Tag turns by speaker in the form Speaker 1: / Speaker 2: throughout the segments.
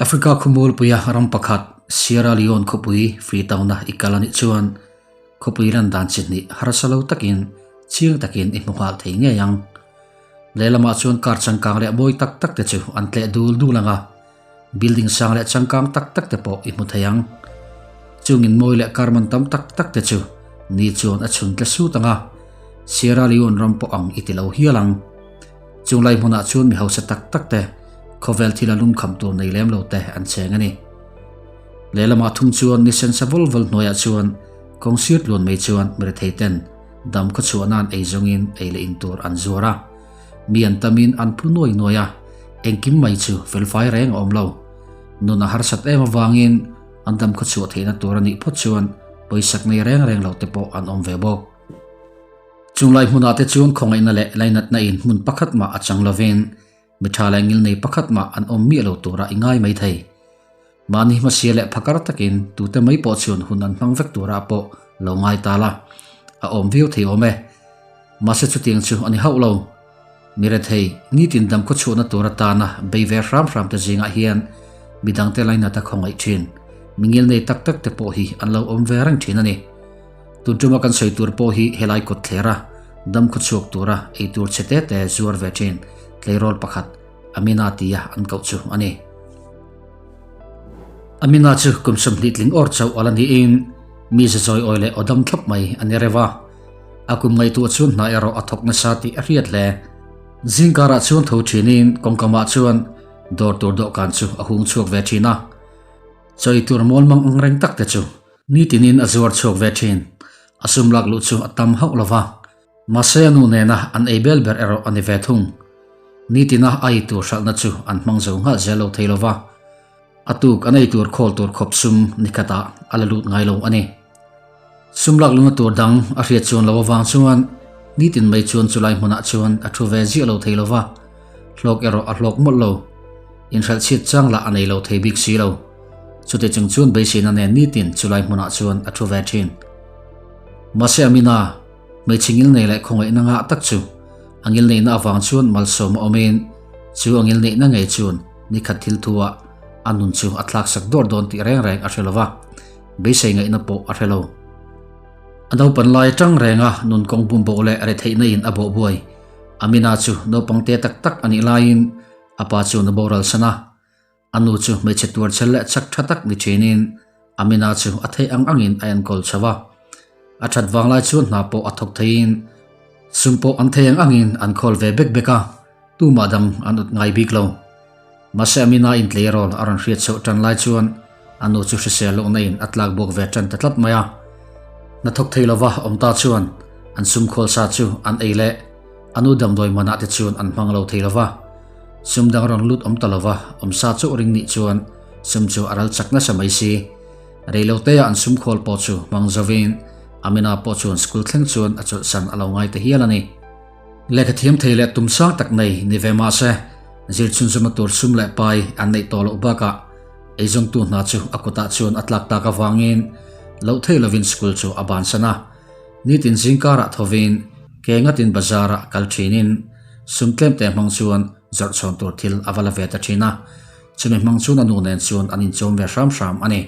Speaker 1: Africa khawmualpuia ram pakhat Sierra Leone khawpui Freetown-a i kal a nih chuan khawpui lan dan chi hnih harsa lo takin chiang takin i hmu nghal thei ngei ang. Lehlamah chuan car changkang leh mawi tak tak te chu an tleh dul dul ang a, building sang leh changkang tak tak te pawh i hmu thei ang. Chungin mawi leh car man tam tak tak te chu ni chuan a chhun tle sut ang a, Sierra Leone ram pawh ang i ti lo hial ang. Chung lai hmunah chuan mi hausa tak tak te, khawvel thila lungkham tur nei lem lo te an cheng a ni. Lehlamah thung chuan ni sensa vawl vawl hnuaiah chuan kawng sir tluan mai chuan mi rethei ten dam khaw chhuah nan ei zawngin ei leh in tur an zuar a. Mi an tamin an phu nuai nuai a, engkim mai chu felfai reng a awm lo. Nun a harsat em avangin an dam khaw chhuah theihna tur a nih phawt chuan pawisak nei reng reng lo te pawh an awm ve bawk. Chung lai hmunah te chuan khawngaihna leh lainatna in hmun pakhat mah a chang lovin mi tha leh ngilnei pakhat mah an awm miah lo tura i ngai mai thei. Mahni hmasia leh phakar takin tute mai pawh chuan hun an hmang vek tura pawh lo ngai ta la, a awm viau thei awm e. Mahse chutiang chu a ni hauh lo. Mi rethei, nitin dam khawchhuahna tur atana bei ve hram hram te zingah hian midangte lainat a khawngaih thin. Mi ngilnei tak tak te pawh hi an lo awm ve reng thin a ni. Tun tuma kan sawi tur pawh hi helai kawt thlera dam khaw chhuak tura ei tur chhe te te zuar ve thin tleirawl pakhat Amina tia an koh chu a ni. Amina chu kum 20 tling awr chauh a la niin mi zazawi awi leh awdam thlap mai a ni reuh a. A kum ngaihtuah chuan hna erawh a thawk nasa tih a hriat hle. Zingkarah chuan tho thinin kawngkamah chuan dawr tur dawhkan chu a hung chhuak ve thin a. Chaw ei tur mawl mang ang reng tak te chu Nitinin a zuar chhuak ve thin. A sum lak luh chu a tam hauh lo va. Mahse a nu nena an ei bel ber erawh a ni ve thung. Nitina a ei tur hralhna chu an hmang zo nghal zel lo thei lo va. A tuk an ei tur khawl tur khawp sum nikhatah a la lut ngai lo a ni. Sum lak luhna tur dang a hriat chuan lo avang chuan nitin mai chuan chulai hmunah chuan a thu ve ziah lo thei lo va. Hlawk erawh a hlawk mawlh lo. Inhralh chhiat chang lah a nei lo thei bik si lo. Chuti chung chuan beiseina nen nitin chulai hmunah chuan a thu ve thin. Mahse Amina, hmeichhe ngilnei leh khawngaihna ngah tak chu a ngilneihna avang chuan malsawm a awmin chu a ngilneihna ngei chuan nikhat thil thuah a nun chu a thlaksak dawr dawn tih reng reng a hre lo va, beisei ngaihna pawh a hre lo. A naupan lai atang renga nun kawng bumboh leh retheihna in a bawh buai. Amina chu naupang te tak tak a nih laiin a pa chuan a boral san a. A nu chu hmeichhe tuar chhel leh chak tha tak ni thinin Amina chu a theih ang angin a enkawl chho a. A that vang lai chuan hna pawh a thawk theiin sum pawh an thei ang angin an khawl ve bek bek a, tumah dang an ut ngai bik lo. Mahse Amina in tleirawl a rawn hriat chhoh tan lai chuan a nu chu hrisel lohna in a tlak buak ve tan ta tlat mai a. Hna thawk thei lova awm ta chuan an sum khawl sa chu an ei leh a nu damdawi manah te chuan an hmang lo thei lova. Sum dang rawn lut awm ta lova, awm sa chauh ring nih chuan sum chu a ral chak nasa mai si. Reilotea an sum khawl pawh chu hmang zovin Amina pawh chuan school thleng chuan a chawlhsan a lo ngai ta hial a ni. Lehkha thiam thei leh tum sang tak nei ni ve mah se, zir chhunzawmna tur sum leh pai an neih tawh loh bakah eizawngtu hna chu a kutah chuan a tlak tak avangin loh thei lovin school chu a bansan a. Nitin zingkarah thovin ke ngatin bazarah kal thinin sum tlemte hmang chuan zawrh chhawn tur thil a va la ve ta thin a, chumi hmang chuan a nu nen chuan an inchawm ve hram hram a ni.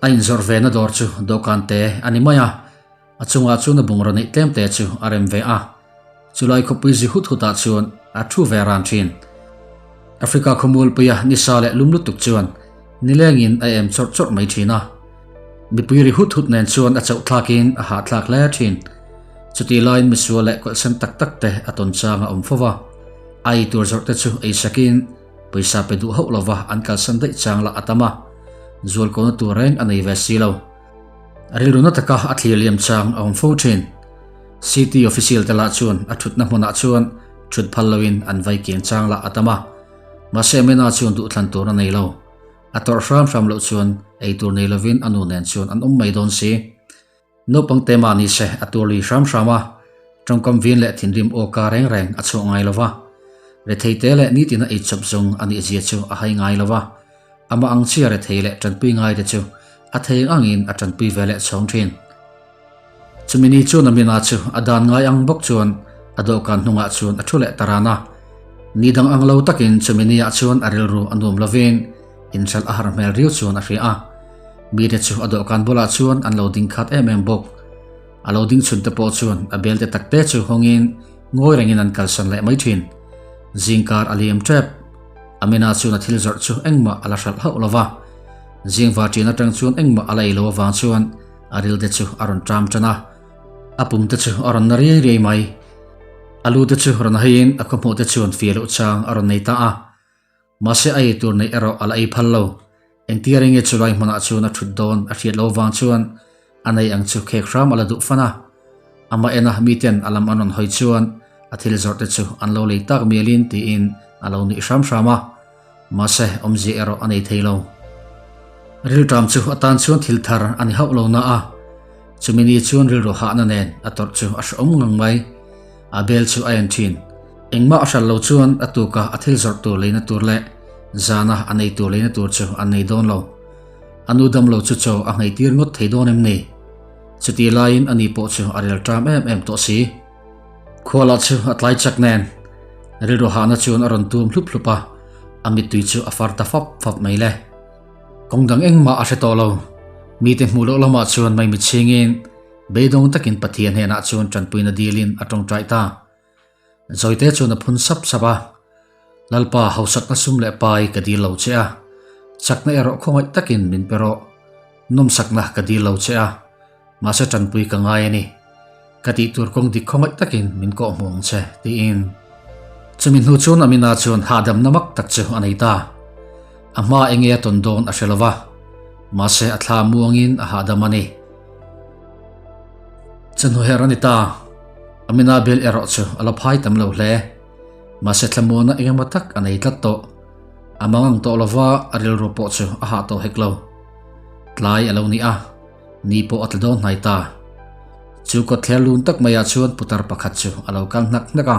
Speaker 1: A inzawrh ve na dawr chu dawhkan te a ni mai a, a chungah chuan a bungraw neih tlemte chu a rem ve a, chulai khawpui zi hut hutah chuan a thu ve ran thin. Africa khawmualpuia nisa leh lum lutuk chuan nilengin a em chawrh chawrh mai thin a. Mipui ri hut hut nen chuan a chauh thlakin a hahthlak hle thin. Chutih laiin misual leh kawlhsen tak tak te a tawn chang a awm fo va. A ei tur zawrh te chu ei sakin pawisa pe duh hauh lova an kalsan daih chang lah a tam a. Zualkawna tur reng a nei ve si lo. A rilru na taka a thlir liam chang a awm fo thin. City official te lah chuan a thutna hmunah chuan thut phal loin an vai kiang chang lah a tam a. Mahse Amena chuan duhthlan tur a nei lo. A tawrh hram hram loh chuan ei tur nei lovin a nu nen chuan an awm mai dawn si. Naupang te mah ni se a tur lui hram hram a, tawngkam vin leh thinrim aw ka reng reng a chhuah ngai lo va. Rethei te leh nitina ei chawp zawng a nih zia chu a hai ngai lo va. Amah ang chia rethei leh tanpui ngai te chu a thei angin a tanpui ve leh chhawng thin. Chumi ni chuan Amina chu a dan ngai ang bawk chuan a dawhkan hnungah chuan a thu leh ta ran a. Ni dang ang lo takin chumi niah chuan a rilru a nuam lovin Inhralh a har hmel riau chuan a hria a. Mite chu a dawhkan bulah chuan an lo ding khat em em bawk. A lo ding chhun te pawh chuan a bel te tak te chu hawngin ngawi rengin an kalsan leh mai thin. Zingkar a liam tep. Amina chuan a thil zawrh chu engmah a la hralh hauh lo va. Zingva ṭin atang chuan engmah a la ei lo avang chuan a ril te chu a rawn ṭam ṭan a. A pum te chu a rawn na riai riai mai. A lu te chu rawn haiin a khawhmuh te chuan fia loh chang a rawn nei ta a. Mahse a ei tur neih erawh a la ei phal lo. Engtia reng nge chulai hmunah chuan a thut dawn a hriat lo vang chuan a nei ang chu khek hram a la duh fan a. Amah ena miten a lam an rawn hawi chuan a thil zawrh te chu an lo lei tak mialin tiin a lo nuih hram hram a. Mahse awmzia erawh a nei thei lo. Rilṭam chu a tan chuan thil thar a ni hauh lo na a, chumi ni chuan rilru hahna nen a tawrh chu a hrehawm ngang mai. A bel chu a en thin. Engmah a hral lo chuan a tuka a thil zawrh tur leina tur leh zana a nei tur leina tur chu an nei dawn lo. A nu dam lo chu chaw a ngheitir ngawt thei dawn em ni? Chutih laiin a ni pawh chu a rel ṭam em em tawh si. Khuala chu a tlai chak nen rilru hahna chuan a rawn tum hlup hlup a, a mittui chu a far ta fap fap mai le. Kawng dang engmah a hre tawh lo. Mite hmuh loh lamah chuan mai mitchhingin Beidawng takin Pathian hnenah chuan tanpuina dilin a tawngtai ta. Zawite chuan a phun sap sap a, Lalpa, hausakna sum leh pai ka dil lo che a, chakna erawh khawngaih takin min pe rawh. Nawmsakna ka dil lo che a, mahse tanpui ka ngai a ni. Ka tih tur kawng dik khawngaih takin min kawhhmuh ang che, tiin. Chumi hnu chuan Amina chuan hahdamna mak tak chu a nei ta. A hma enge a tawn dawn a hre lo va, mahse a thla muangin a hahdam a ni. Chawhnu her a ni ta. Amina bel erawh chu a la phai tam lo hle. Mahse thlamuana eng emaw tak a nei tlat tawh. A mangang tawh lova a rilru pawh chu a hah tawh hek lo. Tlai a lo ni a, ni pawh a tla dawn hnai ta. Chu kawtthler lun tak maiah chuan putar pakhat chu a lo kal hnak hnak a.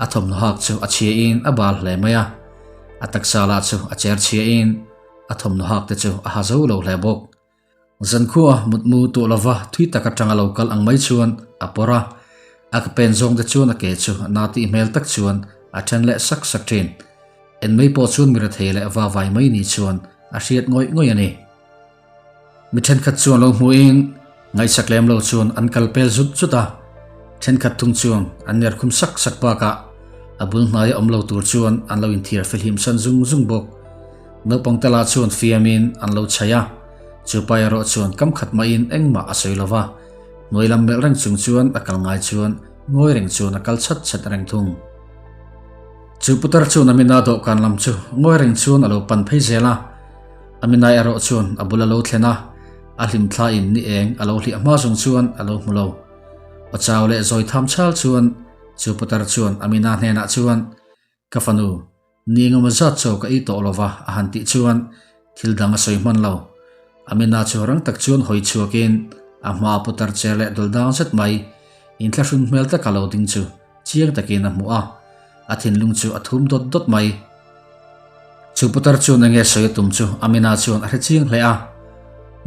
Speaker 1: A thawmhnaw hak chu a chhia-in a bal hle mai a. A taksa lah chu a cher chhia-in a thawmhnaw hak te chu a ha zo lo hle bawk. Zankhua mutmu tuah lova thui tak atanga lo kal ang mai chuan a pawr a, a ka pen zawng te chuan a ke chu na tih hmel tak chuan a then leh sak sak thin. En mai pawh chuan mi rethei leh va vai mai ni chuan a hriat ngawih ngawih a ni. Mi thenkhat chuan lo hmuhin ngaihsak lem lo chuan an kal pel zut zut a, thenkhat thung chuan an ner khum sak sak bakah a bul hnaia awm lo tur chuan an lo inthiar fihlim san zung zung bawk. Naupang te lah chuan fiamin an lo chhaih a, chu pa erawh chuan kam khat mahin engmah a sawi lo va, hnuai lam melh reng chung chuan a kal ngai chuan ngawi reng chuan a kal chhat chhat reng thung. Chu putar chuan Amina dawhkan lam chu ngawi reng chuan a lo pan phei zel a, Amina erawh chuan a bul a lo thlen a, a hlim thlain ni eng a lo hliah hma zawng chuan a lo hmu lo. Aw chau leh zawi tham chhal chuan chu putar chuan Amina hnenah chuan, Ka fanu, ni engemaw zat chaw ka ei tawh lova a han tih chuan thil dang a sawi hman lo. Amina chu rang tak chuan hawi chhuakin a hmaa putar cher leh dul dang zet mai inthlahrun hmel taka lo ding chu chiang takin a hmu a, a thinlung chu a thum dawt dawt mai. Chu putar chuan enge sawi a tum chu Amina chuan a hre chiang hle a,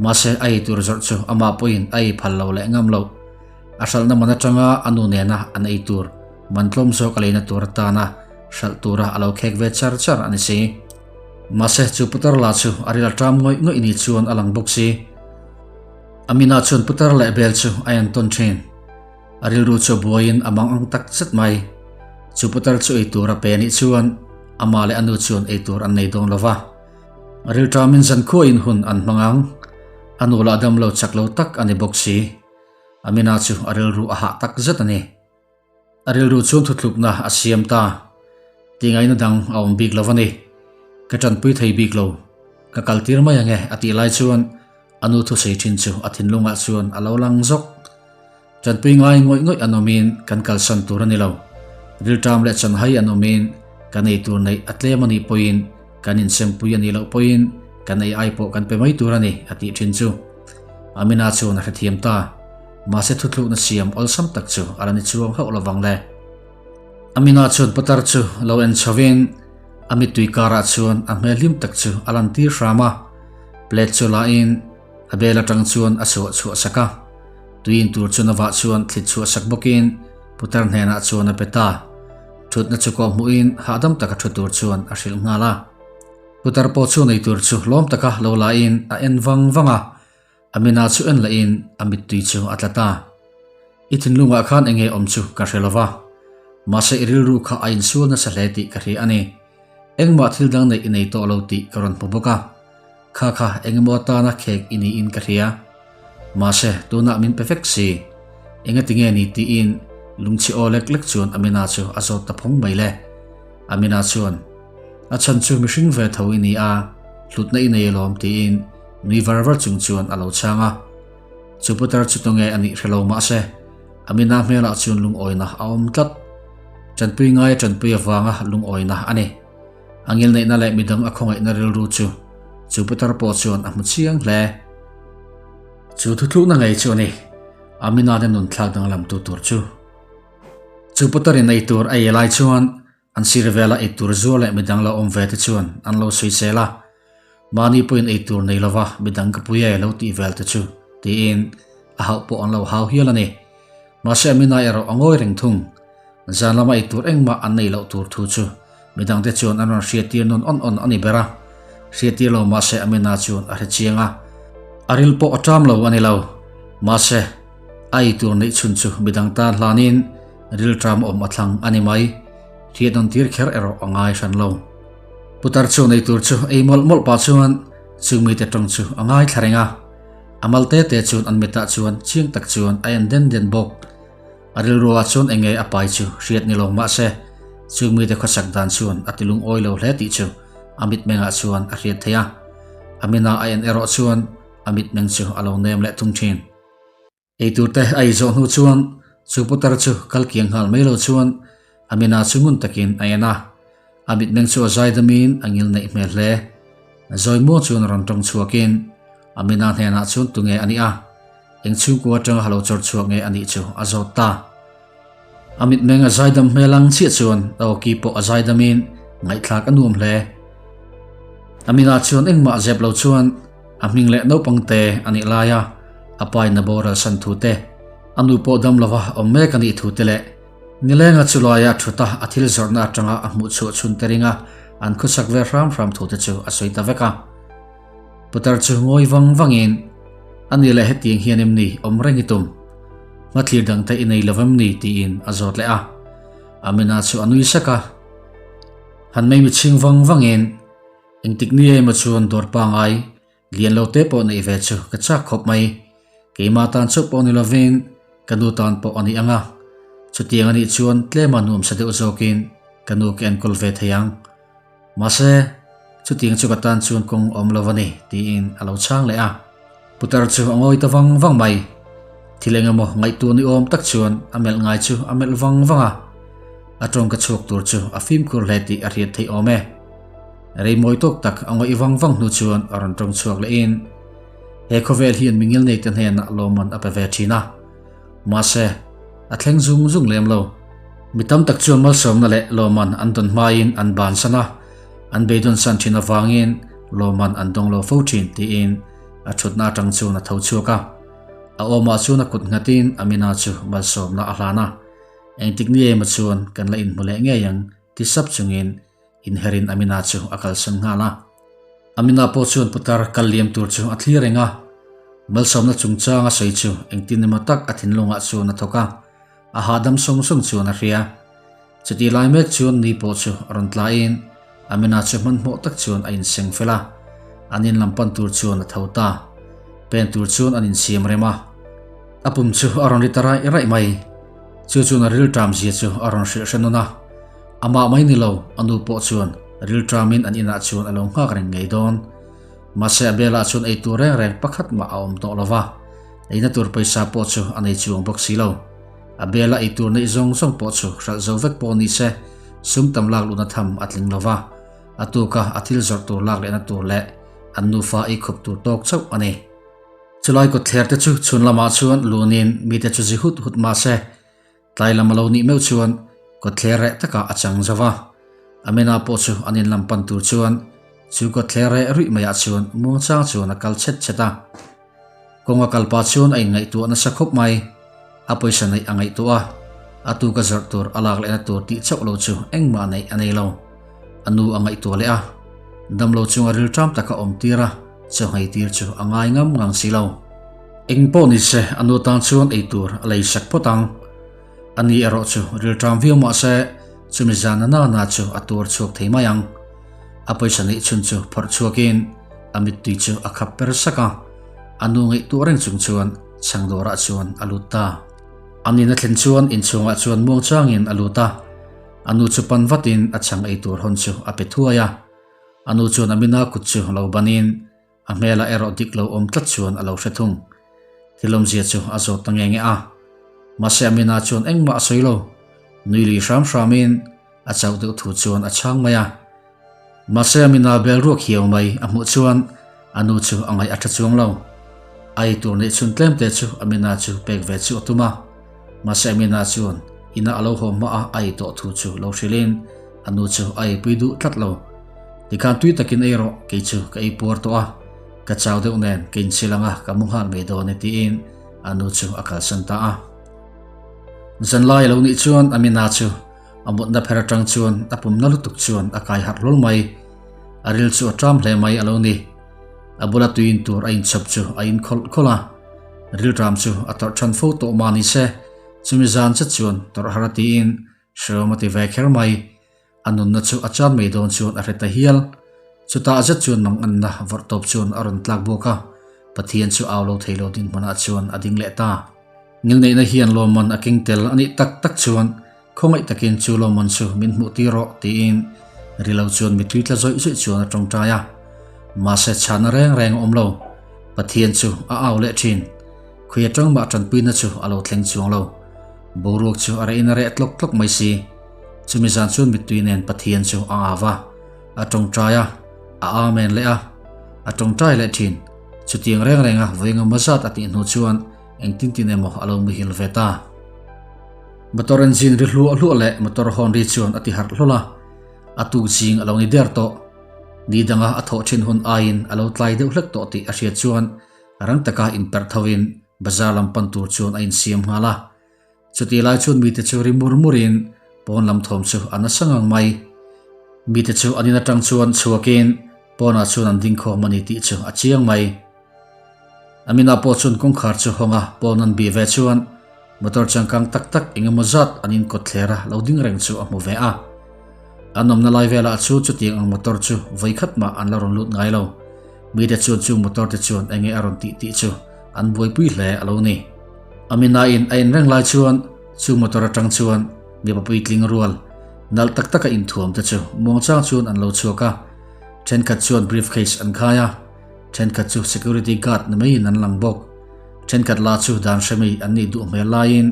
Speaker 1: mahse a ei tur zawrh chu amah pawhin a ei phal lo leh ngam lo. A hralhna man atanga a nu nena an ei tur man tlawm zawk a leina tur atana hralh tura a lo khek ve char char a ni si. Mahse chu putar la chu a ril a ṭam ngawih ngawih ni chuan a lang bawk si. Amina chuan putar leh bel chu a en tawn ṭhin. A rilru chu a buaiin a mang ang tak zet mai. Chu putar chu ei tur a pe anih chuan amah leh a nu chuan ei tur an nei dawn lo va. A ril ṭamin zankhuain hun an hmang ang. A nu lah damlo chak lo tak a ni bawk si. Amina chu a rilru a hah tak zet a ni. A rilru chuan thutlukna a siam ta. Tingaihna dang a awm bik lo a ni. Ka tanpui thei bik lo. Ka kaltir mai ange a tih lai chuan a nu thusawi thin chu a thinlungah chuan a lo lang zawk. Tanpui ngai ngawih ngawih an awmin kan kalsan tur a ni lo. Rilṭam leh chanhai an awmin kan ei tur neih a tlem a nih pawhin kan insempui a nih loh pawhin kan ei ai pawh kan pe mai tur a ni a tih thin chu. Amina chuan a hrethiam ta. Mahse thutlukna siam awlsam tak chu a la ni chuang hauh lovang le. Amina chuan putar chu lo en chhovin a mittui karah chuan a hmel hlim tak chu a lan tir hram a. Plate chu lahin a bel atang chuan a chhuah chhuah sak a. Tui in tur chuan a vah chuan thlit chhuah sak bawkin putar hnenah chuan a pe ta. Thutna chu kawh hmuhin hahdam taka thu tur chuan a hrilh nghal a. Putar pawh chuan eitur chu lawm taka lo la in a en vang vang a, Amina chu en leh in a mittui chu a tla ta. I thinlungah khan enge awm chu ka hre lova, mahse i rilru kha a insual nasa hle tih ka hria a ni. Engmah thil dang neih i nei tawh lo tih ka rawn hmu bawk a, kha kha engemaw atana khek i niin ka hria. Mahse tunah min pe vek si. Engati nge ni tiin lungchhi aw lek lek chuan Amina chu a zawt ta phawng mai le. Amina chuan, A chhan chu mihring ve tho i ni a, hlutna i nei alawm tiin nui var var chung chuan a lo chhang a. Chu putar chu tunge a nih hre lo mahse, Amina hmelah chuan lungawina a awm tlat. Tanpui ngaia tanpui avanga lungawina a ni. A ngilneihna leh midang a khawngaihna rilru chu chu putar pawh chuan a hmu chiang hle. Chu thuthlukna ngei chu a ni, Amina te nun thlak danglamtu tur chu. Chu putarin eitur a ei lai chuan An sir vela eitur zuar leh midang lo awm ve te chuan an lo sawisel a, mahni pawhin eitur nei lova midang ka pui e lo tih vel te chu tiin a hauh pawh an lo hau hial a ni. Mahse Amina erawh a ngawi reng thung. Zan lama eitur engmah an nei loh tur thu chu midang te chuan an rawn hriattir nawn awn awn a ni ber a, hriattir lo mahse Amina chuan a hre chiang a, a ril pawh a ṭam lo a ni lo. Mahse a eitur neih chhun chu midang tan hlanin Rilṭam awm a thlang a ni mai. Hriatnawn tir kher erawh a ngai hran lo. Putar chuan ei tur chu ei mawlh mawlh pah chuan chung mite tawng chu a ngaithla reng a. A mal te te chuan an mitah chuan chiang tak chuan a en den den bawk. A rilruah chuan eng nge a pai chu hriat ni lo mahse chung mite khawsak dan chuan a ti lungawi lo hle tih chu a mitmengah chuan a hriat theih a. A mina a en erawh chuan a mitmeng chu a lo nem leh thung thin. Eitur te a ei zawh hnu chuan chu putar chu kal kiang nghal mai lo chuan Amina chu ngun takin a en a, a mitmeng chu a zaidamin a ngil neih hmel hle. Zawi muang chuan rawn tawng chhuakin Amina hnenah chuan tunge a nih a, eng chhungkua atanga lo chawr chhuak nge a nih chu a zawt ta. A mitmeng a zaidam hmel ang chiah chuan a awki pawh a zaidamin ngaihthlak a nuam hle. Amina chuan engmah zep lo chuan A hming leh naupang te a nih laia a pa in a boral san thu te, a nu pawh dam lova awm mek a nih thu te leh nilenga chu laia a thut a, a thil zawrhna atanga a hmuh chhuah chhun te ringa an khawsak ve hram hram thu te chu a sawi ta vek a. Putar chu ngawi vang vangin, A ni leh hetiang hian em ni awm reng i tum? Hmathlir dang te i nei lo em ni? tiin a zawt leh a. Amina chu a nui sak a. Han mei mitchhing vang vangin, Engtik ni emaw chuan dawr pangai lian lo te pawh neih ve chu ka chak khawp mai. Keimah tan chauh pawh ni lovin ka nu tan pawh a ni ang a. Chutiang a nih chuan tlema nuamsa deuh zawkin ka nu ka enkawl ve thei ang. Mahse, chutiang chu ka tan chuan kawng awm lo a ni, tiin a lo chhang leh a. Putar chu a ngawi ta vang vang mai. Thil eng emaw ngaihtuah ni awm tak chuan a melh ngai chu a melh vang vang a. A tawngka chhuak tur chu a fimkhur hle tih a hriat theih awm e. Rei mawi tawk tak a ngawih vang vang hnu chuan a rawn tawng chhuak leh in, He khawvel hian mi ngilneite hnenah lawmman a pe ve thin a. Mahse, a thleng zung zung lem lo. Mi tam tak chuan malsawmna leh lawmman an dawn hmain an bansan a, an beidawnsan thin avangin lawmman an dawng lo fo thin tiin a thutna atang chuan a tho chhuak a. A awmah chuan a kut nghatin Amina chu malsawmna a hlan a. Engtik ni emaw chuan kan la inhmu leh ngei ang ti sap chungin Inherin Amina chu a kalsan nghal a. Amina pawh chuan putar kal liam tur chu a thlir reng a. Malsawmna chungchang a sawi chu engtin emaw tak a thinlungah chuan a thawk a, a hahdam sawng sawng chuan a hria. Chutih lai mek chuan ni pawh chu a rawn tlaiin Amina chu hmanhmawh tak chuan a inseng fel a, an in lam pan tur chuan a tho ta. Pen tur chuan an insiam rem a. A pum chu a rawn ri ta raih raih mai. Chu chuan a rilṭam zia chu a rawn hrilh hre nawn a. Amah mai ni lo, a nu pawh chuan rilṭamin an inah chuan a lo nghak reng ngei dawn. Mahse a belah chuan ei tur reng reng pakhat mah a awm tawh lo va, eina tur pawisa pawh chu a nei chuang bawk si lo. A bela ei tur neih zawng zawng pawh chu hralh zo vek pawh ni se, sum tam lak luhna tham a tling lo va, a tuka a thil zawrh tur lak lehna tur leh an nufa ei khup tur tawk chauh a ni. Chulai kawtthler te chu chhun lamah chuan lunin mite chu zi hut hut mah se, Tlai lam a lo nih meuh chuan kawtthler reh takah a chang zo va. Amena pawh chu an in lam pan tur chuan chu kawtthler reh ruih maiah chuan muangchang chuan a kal chhet chhet a. Kawng a kal pah chuan a inngaihtuah nasa khawp mai. A pawisa neih a ngaihtuah a, a tu ka zawrh tur a lak lehna tur tih chauh lo chu engmah neih a nei lo. A nu a ngaihtuah leh a. Damlo chunga rilṭam taka awm tir a, chaw-nghei tir chu a ngai ngam ngang si lo. Eng pawh ni se, a nu tan chuan ei tur a lei sak phawt ang. A ni erawh chu rilṭam viau mah se, chumi zan a nana chu a tuar chhuak thei mai ang. A pawisa neih chhun chu phawrh chhuakin a mittui chu a khap per sak a, a nu ngaihtuah reng chung chuan chhang dawrah chuan a lut ta. A nina thlen chuan inchhungah chuan muangchangin a lut a, a nu chu pan vatin a chhang ei tur hawn chu a pe thuai a. A nu chuan Amina kut chu lo banin a hmelah erawh dik lo awm tlat chuan a lo hre thung. Thil awmzia chu a zawt ta nge nge a. Mahse Amina chuan engmah a sawi lo. Nui lui hram hramin a chauh deuh thu chuan a chhang mai a. Mahse Amina bel ruak hiau mai a hmuh chuan a nu chu a ngaih a tha chuang lo. A ei tur neih chhun tlem te chu Amina chu pek ve chu a tum a. Mahse Amina chuan ina a lo haw hma a a ei tawh thu chu lo hrilhin a nu chu a eipui duh tlat lo. Tikhan tui takin ei rawh, kei chu ka ei puar tawh a, ka chau deuh nen ka inchhil ang a, ka mu nghal mai dawn e tiin a nu chu a kalsan ta a. Zanlai a lo nih chuan Amina chu a mutna pher atang chuan a pumna lutuk chuan a kai harh hlawl mai. A ril chu a ṭam hle mai a lo ni. A bula tui in tur a inchhawp chu a in khawlh khawlh a, rilṭam chu a tawrh ṭhan fo tawh mah ni se, chumi zan chet chuan tawrh har a tiin hreawm a ti ve kher mai. A nunna chu a chan mai dawn chuan a hre ta hial. Chutah zet chuan manganna vawrh tawp chuan a rawn tlak bawk a, Pathian chu au lo thei lo dinhmunah chuan a ding leh ta. Ngilneihna hian lawmman a keng tel a nih tak tak chuan khawngaih takin chu lawmman chu min hmuh tir rawh tiin rilo chuan mittui tla zawih zawih chuan a tawngtai a. Mahse chhahna reng reng a awm lo. Pathian chu a au leh thin. Khui atang mah tanpuina chu a lo thleng chuang lo. Boruak chu a rehin a reh tlawk tlawk mai si. Chumi zan chuan mittui nen Pathian chu a au a, a tawngtai a, a amen leh a, a tawngtai leh thin. Chutiang reng renga vawi engemaw zat a tih hnu chuan engtin tin emaw a lo muhil ve ta. Motor engine ri hluah hluah leh motor horn ri chuan a ti harh hlawl a, a tuk zing a lo ni der tawh. Ni danga a thawh thin hun aiin a lo tlai deuh hlek tawh tih a hriat chuan rang taka inperh thovin bazar lam pan tur chuan a insiam nghal a. Chutih lai chuan mite chu ri mur murin pawn lam thawm chu a nasa ngang mai. Mite chu an in atang chuan chhuakin pawnah chuan an ding khawm a ni tih chu a chiang mai. Amina pawh chuan kawngkhar chu hawng a, pawn an bih ve chuan motor changkang tak tak eng emaw zat an inkawt thler a lo ding reng chu a hmu ve a. An awmna lai velah chu chutiang ang motor chu vawi khat mah an la rawn lut ngai lo. Mite chuan chung motor te chuan eng nge a rawn tih tih chu an buaipui hle a lo ni. Amina in a en reng lai chuan chu motor atang chuan mipa puitling rual nalh tak taka inthuam te chu muangchang chuan an lo chhuak a, thenkhat chuan briefcase an khai a. Thenkhat chu security guard ni maiin an lang bawk. Thenkhat lah chu dan hre mi an nih duh hmel laiin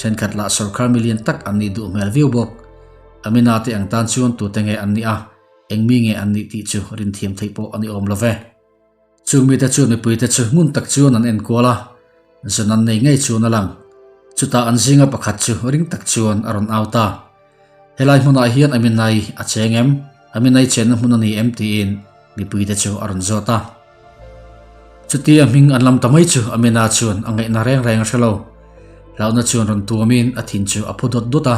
Speaker 1: thenkhat lah sorkar mi lian tak an nih duh hmel viau bawk. Amina te ang tan chuan tute nge an nih a, eng mi nge an nih tih chu rinthiam theih pawh a ni awm lo ve. Chung mite chuan mipuite chu ngun tak chuan an enkual a, zan an nei ngei chuan a lang. Chutah an zinga pakhat chu ring tak chuan a rawn au ta. Helai hmunah hian Aminai a cheng em? Aminai chenna hmun a ni em? tiin mipuite chu a rawn zawt a. Chutia hming an lam ta mai chu Amina chuan a ngaihna reng reng a hre lo. Hlauhna chuan rawn tuamin a thin chu a phu dawt dawt a,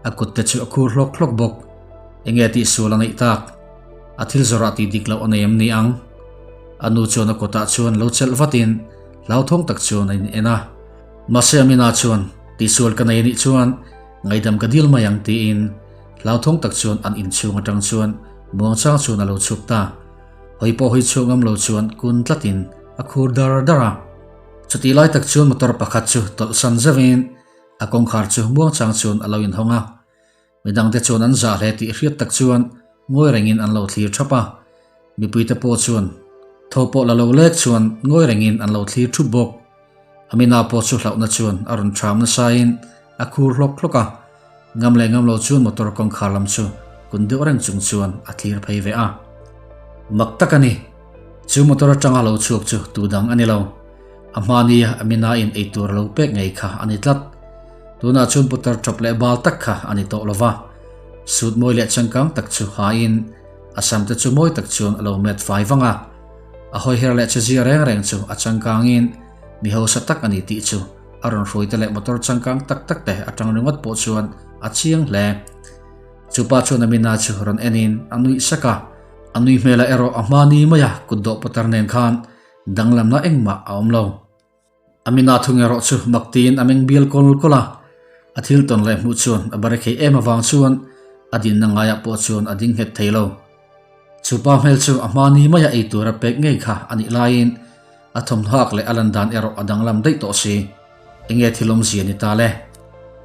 Speaker 1: a kutte chu a khur hlawk hlawk bawk. Enge tihsual a neih tak? A thil zawrah tih dik loh a nei em ni ang? A nu chuan a kutah chuan lo chelh vatin hlauthawng tak chuan a in en a. Mahse Amina chuan tihsual ka nei a nih chuan Ngaidam ka dil mai ang tiin hlauthawng tak chuan an inchhung atang chuan muangchang chuan a lo chhuk ta. Hawi pawh hawi chhuak ngam lo chuan kun tlatin a khur dar dar a. Chutih lai tak chuan motor pakhat chu tawlhsan zeuhin a kawngkhar chu muangchang chuan a lo inhawng a. Midangte chuan an zah hle tih hriat tak chuan ngawi rengin an lo thlir thap a. Mipuite pawh chuan tho pawh la lo lek chuan ngawi rengin an lo thlir thup bawk. Amina pawh chu hlauhna chuan a rawn ṭham nasain a khur hlawk hlawk a, ngam leh ngam lo chuan motor kawngkhar lam chu kun deuh reng chung chuan a thlir phei ve a. Mak tak a ni, chu motor aṭanga lo chhuak chu tu dang a ni lo. A hmania Amina-in eitur a lo pek ngei kha a ni tlat. Tunah chuan putar ṭawp leh bal tak kha a ni tawh lo va, suit mawi leh changkang tak chu hain a sam te chu mawi tak chuan a lo met fai vang a. A hawiher leh chezia reng reng chu a changkangin mi hausa tak a ni tih chu a rawn hruaite leh motor changkang tak tak te atang ringawt pawh chuan a chiang hle. Chupa chuan Amina chu rawn enin a nuih sak a. A nui hmelah erawh a hma ni maia kutdawh putar nen khan danglamna engmah a awm lo. Amina thung erawh chu mak tiin a meng bial kawl kawl a, a thil tawn leh hmuh chuan a bare khei em avang chuan a dinna ngaiah pawh chuan a ding nghet thei lo. Chu pa hmel chu a hma ni maia ei tura pek ngei kha a nih laiin a thawmhnaw hak leh a lan dan erawh a danglam daih tawh si. Enge thil awmzia ni ta le?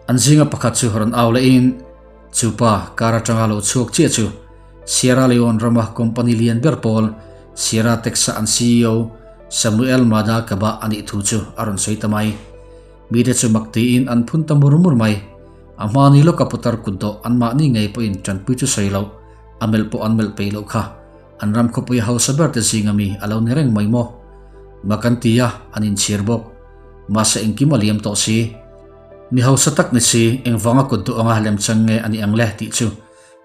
Speaker 1: An zinga pakhat chu rawn au lehin chu pa kar atanga lo chhuak chiah chu Sierra Leone rama company lian ber pawl Sierra Tex-a an ceo Samuel Mada Kaba a nih thu chu a rawn sawi ta mai. Mite chu mak tiin an phun ta mur mur mai. A hmani lawka putar kut dawh anmahni ngei pawhin tanpui chu sawi loh, a melh pawh an melh peih loh kha. An ram khawpui hausa ber te zinga mi a lo ni reng mai maw? Mak an ti a, an inchhir bawk. Mahse engkim a liam tawh si. Mi hausa tak ni si, engvanga kut duh anga lemchang nge a nih ang le tih chu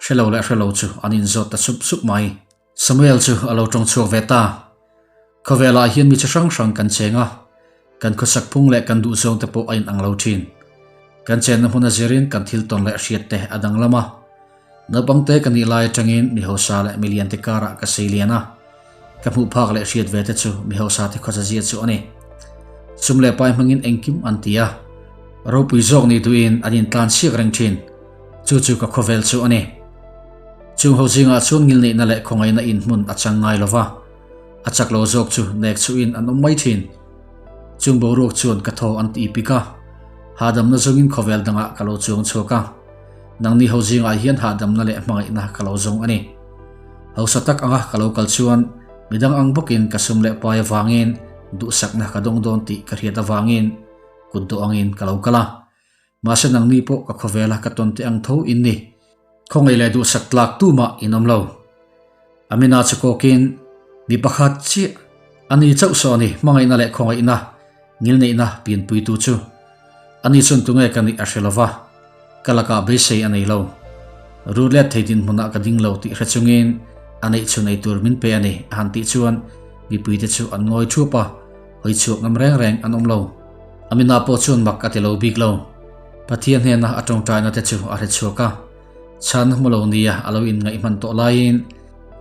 Speaker 1: hre lo leh hre lo chu an inzawt ta sup sup mai. Samuel chu a lo tawng chhuak ve ta. Khawvelah hian mi chi hrang hrang kan cheng a, kan khawsak phung leh kan duhzawng te pawh a inang lo thin. Kan chenna hmun a zirin kan thil tawn leh hriat te a danglam a. Naupangte ka nih lai atangin mi hausa leh mi lian te karah ka sei lian a, ka hmuh phak leh hriat ve te chu mi hausa te khawsa zia chu a ni. Sum leh pai hmangin engkim an ti a, ropui zawk nih duhin an intlan siak reng thin. Chu chu ka khawvel chu a ni. Chung ho zingah chuan ngilneihna leh khawngaihna inhmun a chang ngai lo va, a chak lo zawk chu nek chhuhin an awm mai thin. Chung boruak chuan ka thaw an ti pik a, hahdamna zawngin khawvel dangah ka lo chuang chhuak a. Nangni ho zingah hian hahdamna leh hmangaihna ka lo zawng a ni. Hausa tak anga ka lo kal chuan midang ang bawkin ka sum leh pai avangin duhsakna ka dawng dawn tih ka hriat avangin kut dawh angin ka lo kal a. Mahse nangni pawh ka khawvela ka tawn teh ang tho in ni. Khawngaih leh duhsak tlak tumah in awm lo. Amina chu kawkin, Mi pakhat chiah, a ni chauh saw a ni, hmangaihna leh khawngaihna, ngilneihna pianpuitu chu. Ani chuan tunge ka nih a hre lo va, ka lakah beisei a nei lo. Rut let thei dinhmunah ka ding lo tih hre chungin a neih chhun ei tur min pe a ni, a han tih chuan mipuite chu an ngawi thuap a, hawi chhuak ngam reng reng an awm lo. Amina pawh chuan mak a ti lo bik lo. Pathian hnena a tawngtaina te chu a hre chhuak a. Chhan hmu lo nia a lo inngaih hman tawh laiin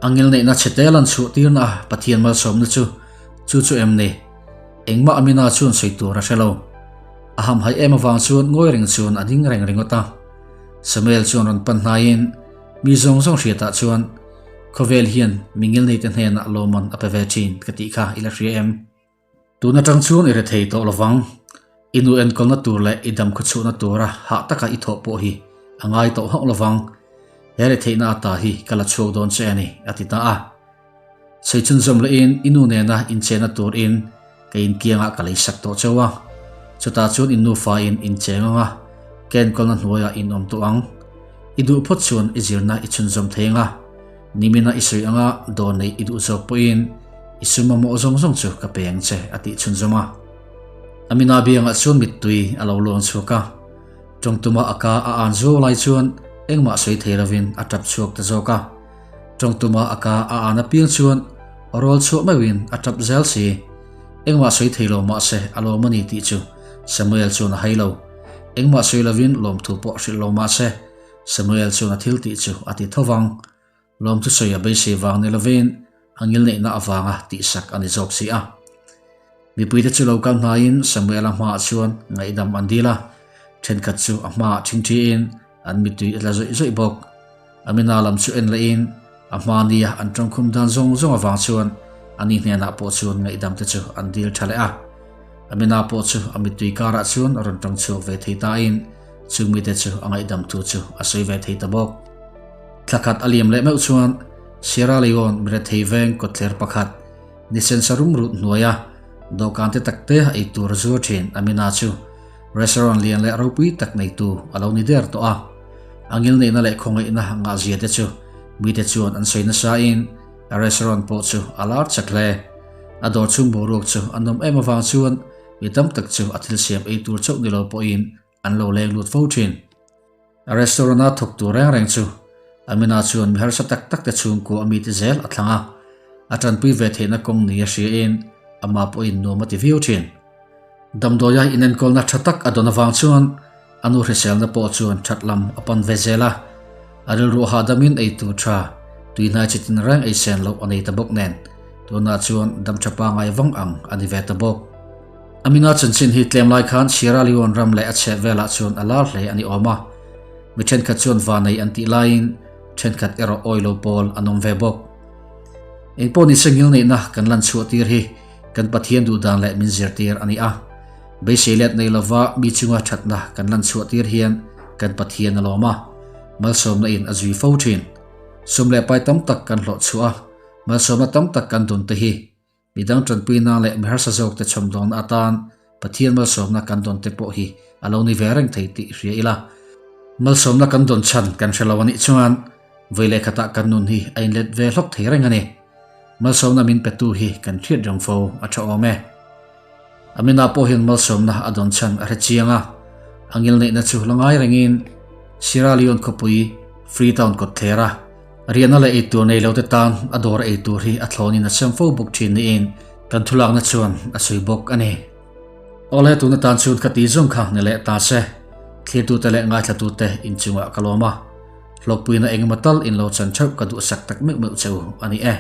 Speaker 1: a ngilneihna chhe tel an chhuah tirna a Pathian malsawmna chu chu chu em ni? Engmah Amina chuan sawi tur a hre lo. A hamhaih em avang chuan ngawi reng chuan a ding reng ringawt a. Samuel chuan rawn pan hnaiin mi zawng zawng hriatah chuan khawvel hian mi ngilneite hnenah lawmman a pe ve thin ka tih kha i la hria em? Tun atang chuan i rethei tawh lovang. I nu enkawlna tur leh i dam khawchhuahna tura hah taka i thawh pawh hi a ngai tawh hauh lovang. He retheihna ata hi ka la chhuak dawn che a ni, a ti ta a. Sei chhunzawm lehin i nu nena inchena turin ka inkiangah ka leisak tawh cheu a. Chutah chuan in nufain incheng ang a, ka enkawlna hnuaiah in awm tawh ang. I duh phawt chuan i zirna i chhunzawm thei ang a. Nimina i sawi anga dawr neih i duh zawk pawhin i sum mamawh zawng zawng chu ka pe ang che a tih chhunzawm a. Amina biangah chuan mittui a lo luang chhuak a, tawngtuma a ka a an zuau lai chuan engmah sawi thei lovin a tap chhuak ta zawk a. Tawngtuma a ka a an apiang chuan rawl chhuah meuhin a tap zel si. Engmah sawi thei lo mahse a lawm a ni tih chu Samuel chuan a hai lo. Engmah sawi lovin lawmthu pawh hrilh lo mahse Samuel chuan a thil tih chu a ti tho vang. Lawmthu sawi a beisei vang ni lovin a ngilneihna avanga tihsak a ni zawk si a. Mipuite chu lo kal hnaiin Samuela hmaah chuan ngaihdam an dil a, thenkhat chu a hmaah ṭhingṭhiin an mittui a tla zawih zawih bawk. Amina lam chu en lehin a hma nia an ṭawngkhum dan zawng zawng avang chuan ani hnenah pawh chuan ngaihdam te chu an dil ṭha leh a. Amina pawh chu a mittui karah chuan a rawn ṭawng chhuak ve thei tain Chung mite chu a ngaihdam thu chu a sawi ve thei ta bawk. Thla khat a liam leh meuh chuan Sierra Leone mirethei veng kawtthler pakhat ni sensa rum rut hnuaia dawhkan te tak te a ei tur a zuar thin Amina chu restaurant lian leh ropui tak neitu a lo ni der tawh a. A ngilneihna leh khawngaihna ngahzia te chu mite chuan an sawi nasain a restaurant pawh chu a lar chak hle. A dawr chhung boruak chu a nawm em avang chuan mi tam tak chu a thil siam ei tur chauh ni lo pawhin An lo leng lut fo thin. A restaurant-a thawk tur reng reng chu Amina chuan mi harsa tak tak te chhungkua a mite zel a thlang a, a tanpui ve theihna kawng ni a hriain amah pawhin nuam a ti viau thin. Damdawia inenkawlna tha tak a dawn avang chuan a nu hriselna pawh chuan that lam a pan ve zel a, a rilru a hahdamin ei tur tha. Tuihnai chi tin reng ei sen loh a nei ta bawk nen, tunah chuan dam tha pangai vang ang a ni ve ta bawk. Amina chanchin hi tlem lai khan Sierra Leone ram leh a chheh velah chuan a lar hle a ni awm a. Mi thenkhat chuan vanei an tih laiin thenkhat erawh awi lo pawl an awm ve bawk. Engpawh nise ngilneihna kan lan chhuah tir hi kan Pathian duhdan leh min zirtir a ni a. Beisei let nei lova mi chunga thatna kan lan chhuah tir hian kan Pathian a lawm a, malsawmna in a zui fo thin. Sum leh pai tam tak kan hlawh chhuah a, malsawmna tam tak kan dun te hi midang tanpuina leh mi harsa zawk te chhawmdawnna atan Pathian malsawmna kan dawn te pawh hi a lo ni ve reng thei tih hria ila. Malsawmna kan dawn chhan kan hre lo a nih chuan vawi leh khatah kan nun hi a inlet ve hlawk thei reng a ni. Malsawmna min petu hi kan hriat reng fo a tha awm e. Amina pawh hian malsawmna a dawn chhan a hre chiang a, a ngilneihna chu la ngai rengin Sierra Leone khawpui Freetown kawt thler a, riahna leh eitur nei lote tan a dawr eitur hi a thlawnin a siam fo bawk thin niin kan thulakna chuan a sawi bawk a ni. Awle tuna tan chuan ka ti zawng kha ni leh ta se, thlirtute leh ngaithlatute inchungah ka lawm a, hlawkpuina engemaw tal in lo chan theuh ka duhsak tak meuh meuh che u a ni e.